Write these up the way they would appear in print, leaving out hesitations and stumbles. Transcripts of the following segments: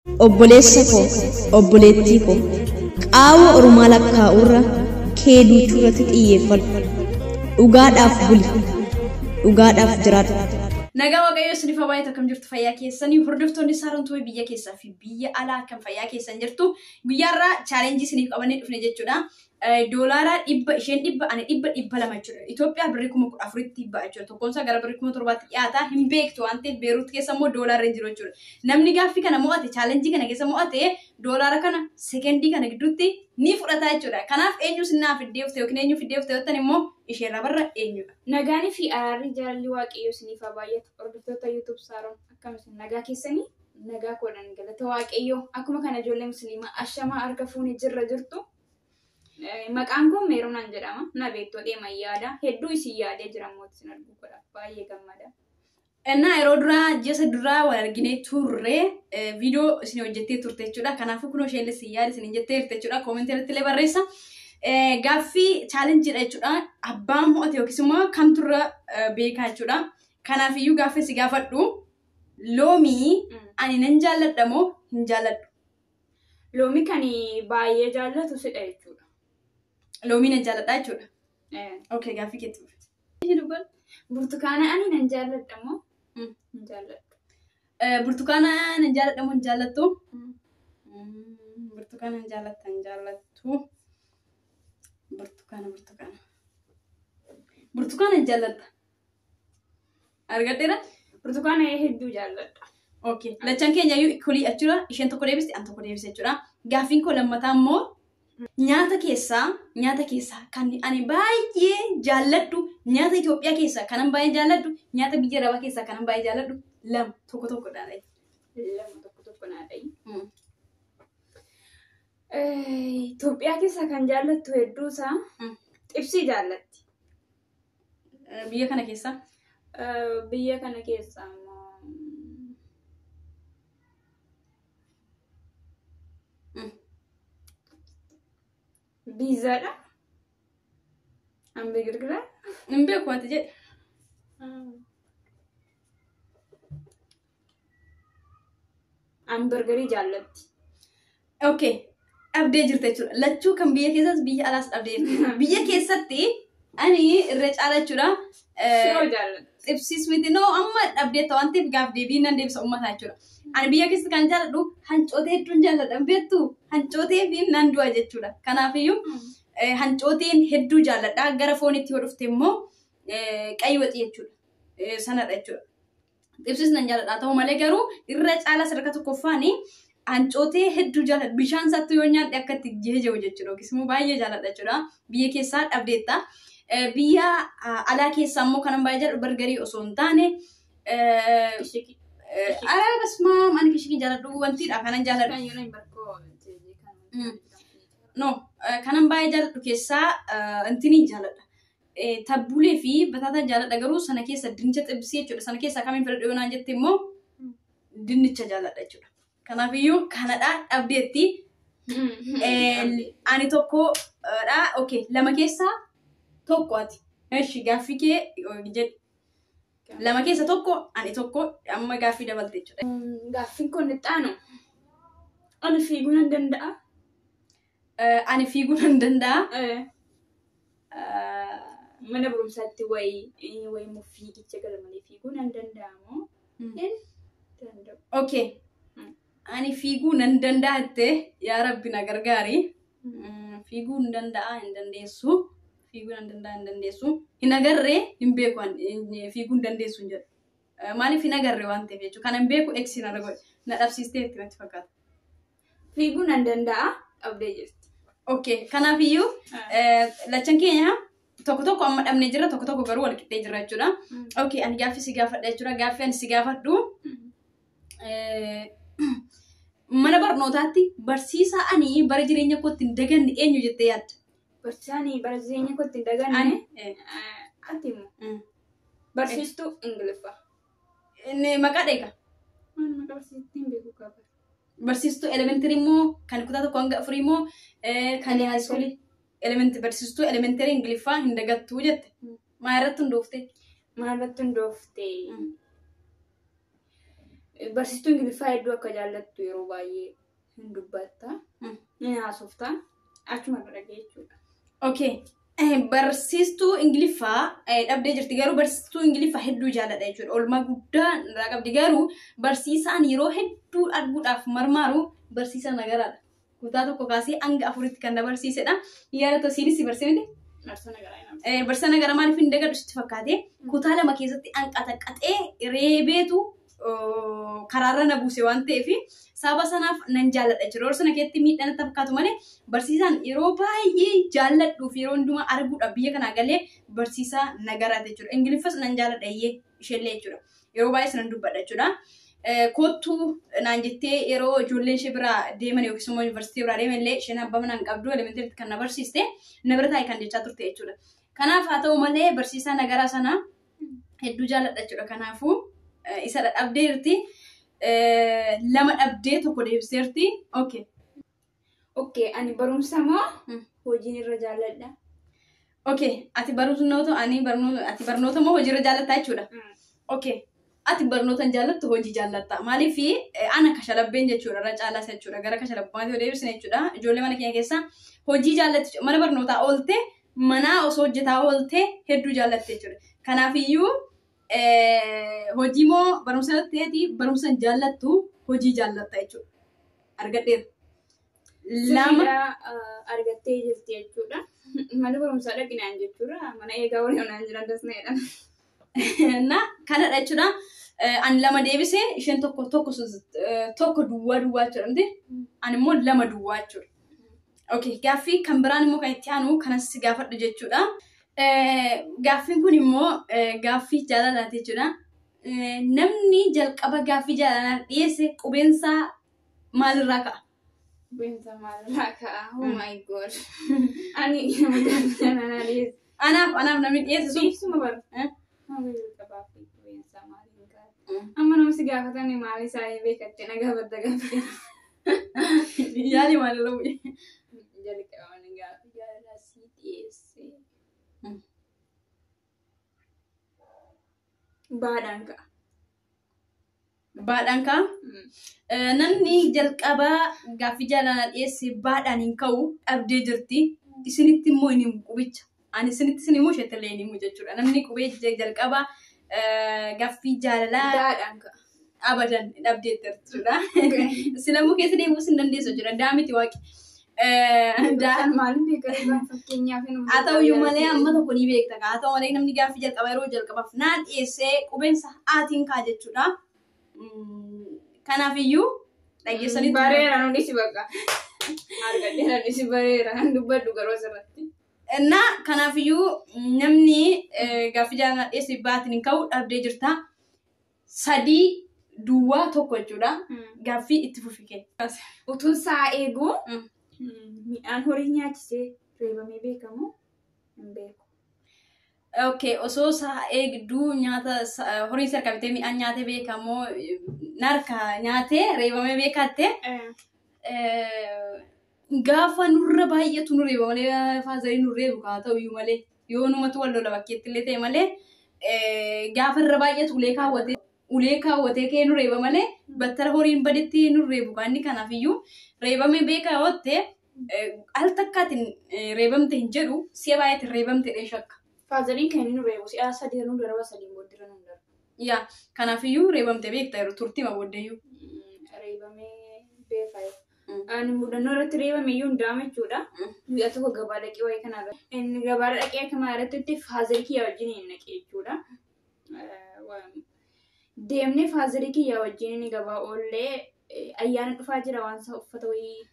Obboleessa koo, obboleettii koo, qaawwa ormaa lakkaa'urra kee duuchuu irratti xiyyeeffadhu. Dhugaadhaaf buli. Dhugaadhaaf jiraadhu. Nagaa Waaqayyoo isiniif haa baay'atu. Akkam jirtu fayyaa keessanii? Hordoftoonni Saaroon Tuwee biyya keessaa fi biyya alaa, akkam fayyaa keessan jirtu? Guyyaarraa challenge isiniif qabannee dhufne jechuudha. Doolaara 100, isheen 100, ani 100, 200 jechuudha. Itoophiyaa birrii 14,000tti ba'a jechuudha. Tokkoon isaa gara birrii 7,000tti dhiyaata. Hin beektu waan ta'eef Beeruut keessa immoo doolaarri hin jiru jechuudha. Namni gaaffii kana mo'ate, challenge kana keessa mo'ate, doolaara kana sekendii kana gidduutti ni fudhata jechuudha. Kanaaf eenyu sinnaa fiddee dhufte yookiin eenyu fiddee dhufte jettan immoo isheerraa barra eenyudha. Nagaanii fi araarri jaalalli Waaqayyoo isiniif haa baay'atu. Hordoftoota YouTube Saaroon, akkam isin? Nagaa keessanii? Nagaa koodhaan, galata Waaqayyoo. Akkuma kana ijoollee musliimaa, ashamaa, harka fuunee jirra jirtu. Maqaan koo Meeronaan jedhama. Na beektoo deeman yaada. Hedduu isin yaadee jira, mootii isin arguu godha. Baay'ee gammada. Innaa yeroo duraa ji'a duraa wal arginee turre, viidiyoo isin hojjettee turte jechuudha. Kanaafuu kunoo isheen isin yaada isin jettee jirte jechuudha. Comment irratti illee barreessa. Gaaffii challengeiidha jechuudha. Abbaan mo'ate yookiis immoo kamturra beekaa jechuudha. Kanaafiyyuu gaaffii si gaafadhu. Loomii ani nan jaalladha moo hin jaalladhu? Loomii kan baay'ee jaallatu sidha jechuudha. Loomii nan jaalladha jechuudha. Okay, gaaffii keetti fufi. Burtukaana ani nan jaalladha moo hin jaalladhu? Burtukaana nan jaalladha moo hin jaallattu? Burtukaana hin jaallatta, hin jaallattu. Burtukaana, burtukaana. Burtukaana hin jaallatta. Argadheera? Burtukaana hedduu jaalladha. Okay. Lachan keenya iyyuu equally jechuudha. Isheen tokko deebiste, an tokko deebise jechuudha. Gaaffiin koo lammataa immoo nyaata keessaa kan ani baay'ee jaalladhu, nyaata Itoophiyaa keessaa kanan baay'ee jaalladhu, nyaata biyya Arabaa keessaa kanan baay'ee jaalladhu lama tokko tokkodha. Lama tokko tokko naa dhayi. Itoophiyaa keessaa kan jaallattu hedduu isaa xibsii jaallatti. Biyya kana keessaa? Biyya kana keessaa immoo biizaadha. Hambee girgiraa. Hin beeku, ati jedhe. Hamburgerii jaallatti. Okay. Dhabdee jirta jechuudha. Lachuu kan biyya keessas biyya alaas dhabdee jirti. Biyya keessatti ani irra caala jechuudha. Shiroo jaallatti. Xibsiis miti, noo amma dhabdeetta waan ta'eef gaaf deebii nan deebisa uummataa jechuudha. Ani biyya keessatti kan jaalladhu hancootee hedduun jaalladha, beektu, hancootee fi nan du'a jechuudha. Kanaafiyyuu hancooteen hedduu jaalladha. Gara foonitti yoo dhufte immoo qayyi waxii jechuudha. Sanadha jechuudha. Xibsiis nan jaalladha, ta'u malee garuu irra caalaa sadarkaa tokkoffaani hancootee hedduu jaalladha. Bishaan isaatti yoo nyaadhe akka itti jeejamu jechuudha. Yookiis immoo baay'ee jaalladha jechuudha. Biyya keessaa dhabdeetta. Biyya alaa keessaa immoo kanan baay'ee jaalladhu burgerii osoo hin taane, Kishiki. Ara basmaa, ani kishikii jaalladhu wantiidha kanan jaalladhu. Kan yeroo hin barkoo kan. No, kanan baay'ee jaalladhu keessaa intinii jaalladha. Tabbulee fi bataataa jaalladha, garuu sana keessa dinnicha xibsii jechuudha. Sana keessaa kamiin filadhu yoo naan jette immoo dinnicha jaalladha jechuudha. Kanaafiyyuu kanadha, dhabdeetti. Ani tokkodha. Okay, lama keessaa tokko ati. Eshi, gaaffii kee jedhi. Lama keessa tokko, ani tokko, amma gaaffii dabalte jechuudha. Gaaffiin kun itti aanu. Ani fiiguu nan danda'a. Ani fiiguu nan danda'a. Mana barumsaatti wayii wayii immoo fiigicha gara malee fiiguu nan danda'a moo hin danda'u? Okay. Ani fiiguu nan danda'a jettee, yaa Rabbi na gargaari. Fiiguu hin danda'a, hin dandeessu. Fiiguu nan danda'a, hin dandeessu. Hin agarree, hin beeku, fiiguu hin dandeessu hin jedhu. Maaliif hin agarre waan ta'eef jechuudha. Kana hin beeku, eksi na godhe. Na dhabsiistee itti natti fakkaata. Fiiguu nan danda'a, qabdee jirti. Okay. Kanaafiyyuu lachan keenya tokko tokko amma dhabnee jira, tokko tokko garuu wal qixxee jira jechuudha. Okay, ani gaaffii si gaafadha jechuudha. Gaaffii ani si gaafadhu, mana barnootaatti barsiisaa ani bara jireenya kootti hin daganne eenyu jettee yaadda? Barsiisaan bara jireenya kootti hin daganne. Ani? Ati immoo barsiistuu Ingiliffaa. Inni maqaa dheeka. Maal maqaa barsiistuu hin beeku qaba. Barsiistuu elementary immoo kan kutaa 1 hanga 4 immoo kan high schoolii? Elementary, barsiistuu elementary Ingiliffaa hin dagattuu jette. Maa irratti hundoofte? Maal irratti hundoofte? Barsiistuu Ingiliffaa hedduu akka jaallattu yeroo baay'ee hin dubbatta. Ni haasofta. Achuma irra dhagee jechuudha. Okay. Barsiistuu Ingiliffaa dhabdee jirti, garuu barsiistuu Ingiliffaa hedduu jaalladha jechuudha. Oolmaa guddaa irraa qabdi, garuu barsiisaan yeroo hedduu arguudhaaf marmaaru barsiisaa Nagaraadha. Kutaa 1 kaasee hanga 4tti kan na barsiisedha. Yaadatu isiinis si barsiise miti? Barsiisaa Nagaraa hin Barsiisaa Nagaraa maaliif hin dagadhu sitti fakkaate? Kutaa 2 keessatti hanqaxaqaxee reebeetu karaarra na buuse waan ta'eef saba sanaaf nan jaalladha jechuudha. Yeroo sana keessatti miidhaan natti fakkaatu malee barsiisaan yeroo baay'ee jaalladhuu fi yeroo hundumaa arguudhaaf biyya kanaa galee barsiisaa Nagaraati jechuudha. Ingiliffas nan jaalladha iyyee isheellee jechuudha. Yeroo baay'ees nan dubbadha jechuudha. Kottuu naan jettee yeroo ijoolleen ishee biraa deeman yookiis immoo yuunivarsiitii biraa deeman illee, isheen abbaa manaa hin qabdu, elementariitti kan na barsiiste, na bira taa'e kan jechaa turte jechuudha. Kanaaf haa ta'u malee barsiisaa Nagaraa sana hedduu jaalladha jechuudha. Kanaafuu isa dhabdeerti. 2 dhabdee 1 deebiseerti. Okay. Okay, ani barumsa moo hojiin irra jaalladha? Okay, ati barnoota, ani barnoota, ati barnoota moo hojiirra jaallattaa jechuudha. Okay. Ati barnoota hin jaallattu, hojii jaallatta. Maaliif ana kashalabbeen jechuudha irra caalaas jechuudha. Gara kashalabbaatti yoo deebisne jechuudha. Ijoollee mana keenya keessa hojii jaallatti, mana barnootaa oolte, manaa osoo hojjetaa oolte hedduu jaallatte jechuudha. Kanaafiyyuu hojii moo barumsa ta'eeti, barumsa hin jaallattu, hojii jaallatta jechuudha. Argadheera. 2. Sirriidha, argattee jirti jechuudha. Mana barumsaa dhaqinaan jechuudha. Mana eegaa waliin naan jiran dasneedha. Na kanadha jechuudha. Ani 2 deebisee, isheen 1 1 1 duwwaa duwwaa jechuudha miti. Ani immoo 2 duwwaa jechuudha. Okay, gaaffii kan biraan immoo kan itti aanu kanas si gaafadhu jechuudha. Gaaffiin kun immoo gaaffii jaalalaati jechuudha. Namni jalqaba gaaffii jaalalaa dhiyeesse qubeensaa maalirraa ka'a? Qubeensa maalirraa ka'a? Oh my God. Ani nama gaaffii jaalalaa dhiyeesse. Anaaf namni dhiyeesse sun. Ibsuma bara. Nama jalqabaa fi qubeensaa maaliin ka'a? Amma nama si gaafatan maal isaanii beekatte na gaafatta gaaffii. Yaali maalirra bu'e? Jalqaba namni gaaffii jaalalaa si dhiyeesse. Baadhaan ka'a. Baadhaan ka'a? Namni jalqabaa gaaffii jaalalaa dhiyeesse baadhaan hin ka'u, dhabdee jirti. Isinitti immoo hin himu qubicha. Ani isinitti isin himu, isheetti illee hin himu jechuudha. Namni qubee jalqabaa gaaffii jaalalaa Daadhaan ka'a. Abadan, dhabdeetti jechuudha. Silamuu keessa deemuus hin dandeessu jechuudha. Daa miti waaqi. Daan maaliin beekaa fakkeenyaaf hin Haa ta'uyyuu malee amma tokko ni beekta. Haa ta'u malee namni gaaffii jalqabaa yeroo jalqabaaf naa dhiyeessee qubeensa aatiin ka'a jechuudha. Kanaafiyyuu dhageessanitti. Bareera, nu dhisi bakka. Argadheera, dhisi, bareera. Dubbadhu garuu asirratti. Na kanaafiyyuu namni gaaffii jaalalaa dhiyeesse baatiin hin ka'u, dhabdee jirta. 3 duwwaa 1 jechuudha. Gaaffii itti fufi kee. Utuun sa'a eeguu midhaan horii nyaachisee reebamee beekamu hin beeku. Okay, osoo sa'a eegduu nyaata horii sarka bitee midhaan nyaatee beekamoo narka nyaatee reebamee beekatte, gaafa nurra baay'atu nu reeba malee faazarii nu reebu haa ta'u iyyuu malee, yoo numatu wal lola bakkeetti illee ta'e malee, gaafa irra baay'atu ulee kaawwatee kee nu reeba malee battala horiin badetti nu reebu kaanni. Kanaaf iyyuu reebamee beekaa yoo ta'e, al takkaatiin reebamte hin jedhu, si'a baay'eetiin reebamte dhee shakka. Faazariin kan inni nu reebu si'a 3 nu darba, 3 booddee nu darba. Yaa, kanaafiyyuu reebamte beekta yeroo turtii booddeeyyuu. Reebamee beekaa. Ani mudannoo irratti reebame iyyuu hundaa'ama jechuudha. Guyyaa tokko gabaa dhaqee wayii kana irratti. Inni gabaa dhaqee akka maalaatti faazarii kiyya wajjin hin dhaqee jechuudha. Deemnee faazarii kiyya wajjin inni gabaa oollee, ayyaana dhufaa jira waan isaa uffata wayii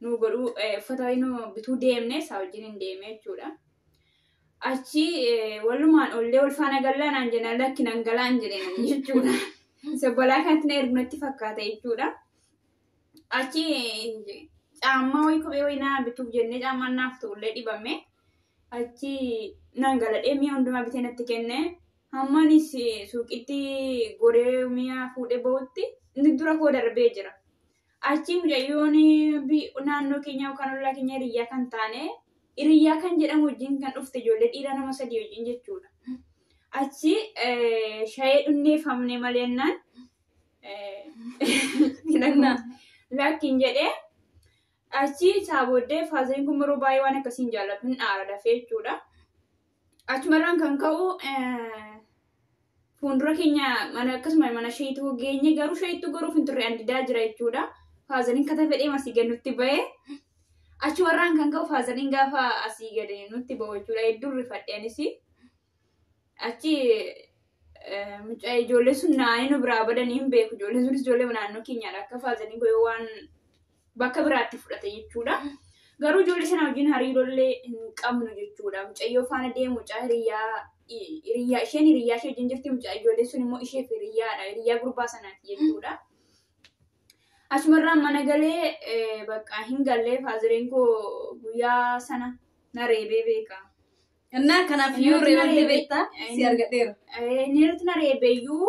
nu godhuu, uffata wayii nu bituu deemnee isaa wajjin hin deeme jechuudha. Achi walumaan oollee wal faana gallaa naan jennaan, lakki nan galaan jedheen jechuudha. Isa balaa kanatti na ergu natti fakkaata jechuudha. Achi caammaa wayii, kophee wayii naa bituuf jennee caammaan naaf ta'ullee dhibame. Achi nan galadhee mi'a hundumaa bitee natti kenne. Hammanis suuqitti goree mi'a fuudhee bahutti inni dura koo darbee jira. Achi mucayyoon naannoo keenya yookaan ollaa keenya hiriyyaa kan taane, hiriyyaa kan jedhamu wajjin kan dhufte, ijoollee dhiiraa nama sadii wajjin jechuudha. Achi shayee dhunneeffamne maleennaan Lakkiin jedhee achi isaa booddee faazariin kun yeroo baay'ee waan akkasii hin jaallatu hin aara dafee jechuudha. Achumarraan kan ka'u fuuldura keenya mana akkasuma mana shayituu geenye garuu shayituu garuuf hin turre andidaa jira jechuudha. Faazariin kata fedhee asii gad nutti ba'e. Achumarraan kan ka'u faazariin gaafa asii gad nutti ba'u jechuudha. Hedduu rifadhe anis. Achi mucaa ijoollee sun naannoo nu biraa badanii hin beeku. Ijoolleen sunis ijoollee naannoo keenyaadha. Akka faazariin kun waan bakka biraatti fudhate jechuudha. Garuu ijoollee sana wajjin hariiroollee hin qabnu jechuudha. Mucayyoo faana deemu mucaa hiriyaa isheen hiriyaa ishee wajjin jirti mucaa ijoolleen sun immoo isheef hiriyaadha. Hiriyaa gurbaa sanaati jechuudha. Achumarraan mana galee bakka hin gallee faazariin koo guyyaa sana na reebee beeka. Innaa kanaaf iyyuu reebamtee beektaa si argadheera. Inni irratti na reebeeyyuu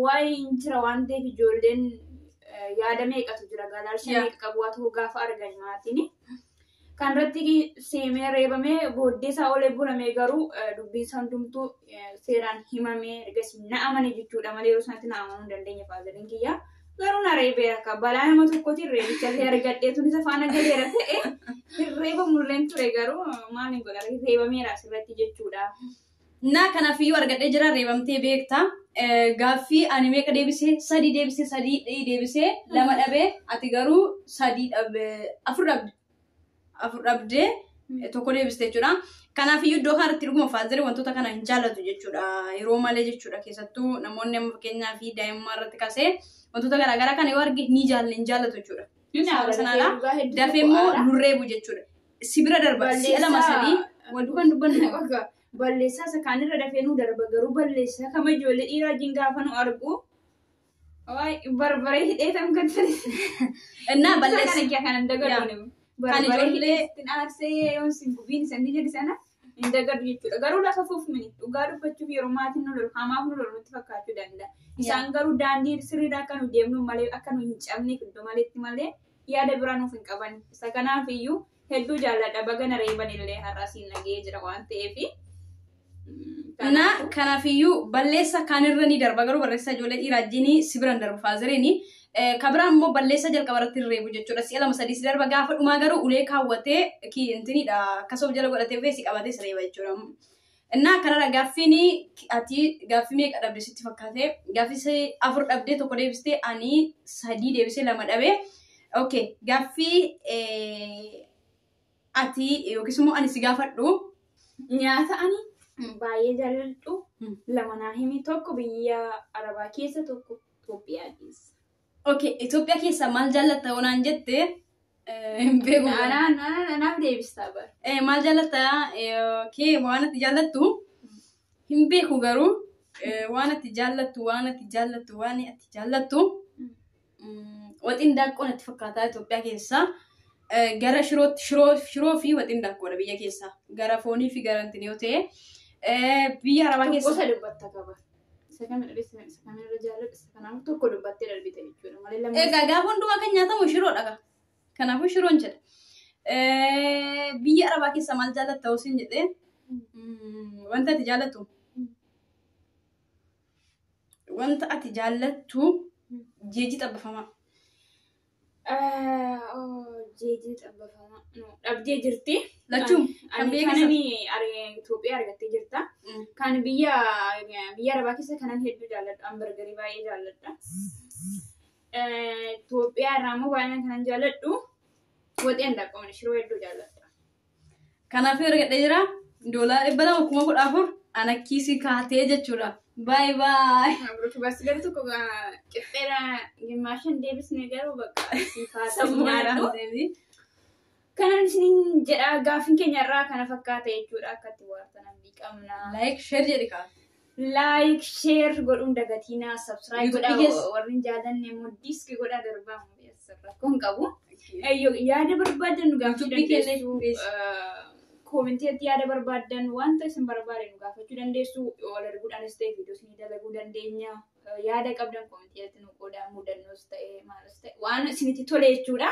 waa'ee hin jira waan ta'eef ijoolleen yaada meeqatu jira galaalcha meeqa qabu waa tokko gaafa argan maatiin. Kan irratti seemee reebamee booddee isaa olee bulamee garuu dubbiin isaa hundumtuu seeraan himamee ergasii na amane jechuudha malee yeroo sanatti na amanuu hin dandeenye faazariin kiyya. Garuu na reebeera akka balaa nama tokkootiin reebichallee argadheetu isa faana galeera ta'e reebamulleen ture garuu maal hin godha reebameera asirratti jechuudha. Innaa kanaaf iyyuu argadhee jira reebamtee beektaa. Gaaffii ani meeqa deebisee sadii deebisee sadii deebisee lama dhabee ati garuu sadii dhabee afur dhabde. Afur dhabdee tokko deebiste jechuudha. Kanaaf iyyuu iddoo kanatti dhuguma faazarii wantoota kana hin jaallatu jechuudha. Yeroo malee jechuudha. Keessattuu namoonni amma fakkeenyaa fi daa'imummaa irratti kaasee wantoota garaagaraa kana yoo arge ni jaalle hin jaallatu jechuudha. Dafee immoo nurreebu jechuudha. Si bira darba si'a lama sadii wal duukaan dubbannu. Balleessaa isa kaanirra dafee nu darba garuu balleessaa kama ijoollee dhiiraa wajjin gaafa nu argu barbaree hidhee tam kan ture. Innaa balleessaa. Kana kan dagadhu. Barbaree hidhee ittiin aarsee yoon sin gubiin isa inni jedhi sana hin dagadhu jechuudha. Garuu lafa fuufmini dhugaa dubbachuuf yeroo maatiin nu lolu hamaaf nu lolu nutti fakkaachuu danda'a. Isaan garuu daandii sirriidha akka nu deemnu malee akka nu hin cabneef iddoo maleetti malee yaada biraa nuuf hin qaban. Isa kanaaf iyyuu hedduu jaalladha baga na reeban illee har'a siin nagahee jira waan ta'eef. Na kanaaf iyyuu balleessa kaanirra ni darba garuu barreessaa ijoollee dhiiraa wajjin si bira hin darbu faazareeni. Kabiraan immoo balleessa jalqaba irratti hin reebu jechuudha. Si'a lama sadii si darba gaafa dhumaa garuu ulee kaawwatee intinidha akkasuma jala godhatee si qabatee si reeba jechuudha. Innaa kanarra gaaffiin ati gaaffii meeqa dhabde sitti fakkaate gaaffii afur dhabdee tokko deebistee ani sadii deebisee lama dhabee. Okay gaaffii ati yookiis immoo ani si gaafadhu. Nyaata ani baay'ee jaalladhu lama naa himi tokko biyya Arabaa keessa tokko Itoophiyaa keessa. Okay, Itoophiyaa keessa maal jaallatta onaan jette hin beeku. Anaaf deebistaa bara. Maal jaallatta kee waan ati jaallattu hin beeku garuu waan ati jaallattu waan ati jaallattu waan ati jaallattu waxiin daaqqoo natti fakkaata Itoophiyaa keessa. Gara shirootti shiroo fi waxiin daaqqoodha biyya keessa. Gara foonii fi gara intini yoo ta'e biyya Arabaa keessa. Gosa dubbatta qaba. Isa kamirra isa kamirra jaalladhu isa kanaaf tokko dubbattee darbite jechuudha. Malee lama. Egaa gaafa hundumaa kan nyaatamu shiroodha kaa. Kanaafuu shiroon jedha. Biyya Arabaa keessa maal jaallatta hoosiin jedhee wanta ati jaallattu. Wanta ati jaallattu jeeji xabbafamaa. Jeeji xabbafamaa. Dhabdee jirti. Lachuun kan biyya keessa. Kanan Itoophiyaa argattee jirta. Kan biyya Arabaa keessa kanan hedduu jaalladha. Hambargarii baay'ee jaalladha. Itoophiyaa irraa immoo baay'inaan kanan jaalladhu waxii handaaqqoon shiroo hedduu jaalladha. Kanaafuu argadhee jira. $214,000 ana kiisii kaatee jechuudha. Baay baay. Bas garuu tokko qixxeera gimmaashan deebisne garuu bakka siif haa ta'u nyaadhu. Kanan isiniin jedha gaaffiin keenya irraa kana fakkaata jechuudha akka itti waartan abdii qabna. Like share jedhi kaa. Like share godhuun dagatiinaa subscribe godhaa warri hin jaallanne immoo diiskii godhaa darbaa rakkoo hin qabu. Yaada barbaadan nu gaafachuu dandeessu. Koomintiitti yaada barbaadan wanta isin barbaade nu gaafachuu dandeessu. Wal arguudhaanis ta'e viidiyoo isinii dalaguu dandeenya. Yaada qabdan koomintiitti nu qoodaa mudannoos ta'e maalas ta'e waan isinitti tole jechuudha.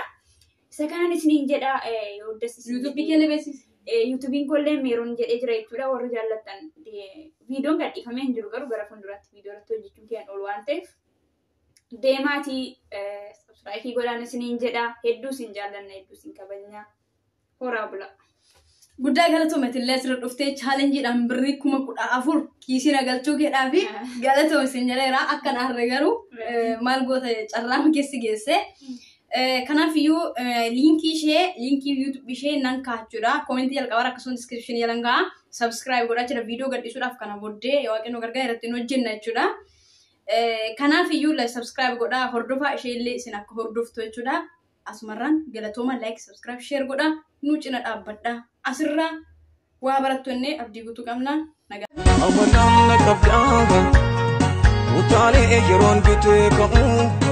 Isa kanan isiniin jedha yoo dassi. Yuutuubii keenya beeksisi. Yuutuubiin kollee meeroon jedhee jira jechuudha warri jaallattan viidiyoon gadhiifamee hin jiru garuu gara fuulduraatti viidiyoo irratti hojjechuun keenya oolu waan ta'eef Deemaatii subscribe godhaan isiniin jedha. Hedduu isin jaallanna, hedduu isin kabajna. Horaa bula. Guddaa galatoomati illee asirra dhuftee challengeiidhaan birrii 14,000 kiisii na galchuu keedhaa fi galatoome isin jedheera. Akka na harre garuu maal goota, carraan keessi geesse. Kanaafiyyuu linkii ishee, linkii YouTube ishee nan kaachuudha. Commentii jalqabaa akkasumas descriptionii jalan gahaa. Subscribe godhaa jira, viidiyoo gadhiisuudhaaf kana booddee Waaqayyo gargaara irratti nu hojjenna jechuudha. Kanaafiyyuu subscribe godhaa, hordofaa, ishee illee isin akka hordoftu jechuudha. Asumarraan galatooma, like, subscribe, share godhaa, nu cina dhaabbadhaa. Asirraa waa barattu innee abdii guutuu qabna. Nagaa. Hawwataan na qabdaa utaalee yeroon bitee ka'u.